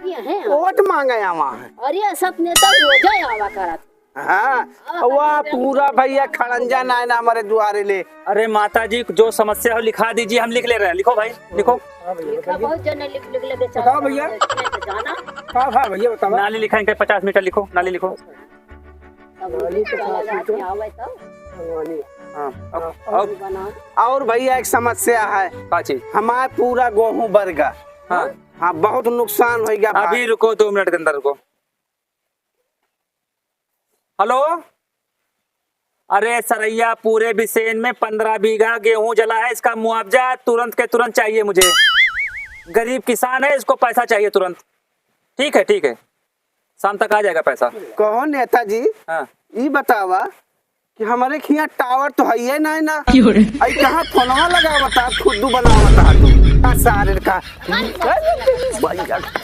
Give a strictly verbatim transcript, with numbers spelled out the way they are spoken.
ये है। वोट मांगे आवा है। अरे, सब नेता रोजा आवा करत। हाँ, आवा वह करत। पूरा भैया खड़ंजा नाय ना हमारे दुआरे ले। अरे माता जी, जो समस्या हो लिखा दीजिए, हम लिख ले रहे हैं। लिखो भाई, लिखो। लिखा बहुत जने लिख, लिख ले बेचारा। बताओ भैया। इसमें तो जाना। का भा भैया बताओ। नाली लिखा इनके पचास मीटर लिखो, नाली लिखो। अब नाली तो चला पचास जाके मीटर। आवे तो। नाली। हाँ, हाँ। और, और बनाओ। और भैया एक समस्या है। का चीज? हमार पूरा गेहूं बरगा। हाँ। हाँ, बहुत नुकसान होइ गया भाई। अभी रुको, दो मिनट के अंदर रुको। हेलो, अरे सरैया, पूरे बिसेन में पन्द्रह बीघा गेहूं जला है, इसका मुआवजा तुरंत के तुरंत चाहिए मुझे। गरीब किसान है, इसको पैसा चाहिए तुरंत। ठीक है, ठीक है, शाम तक आ जाएगा पैसा। कहो नेताजी, हाँ। ई बतावा कि हमरे खिया टावर तो हइये नाहीं ना। क्यों रे? आई कहाँ फोनवा लगावता, खुद बनावता तू। आ सारे का।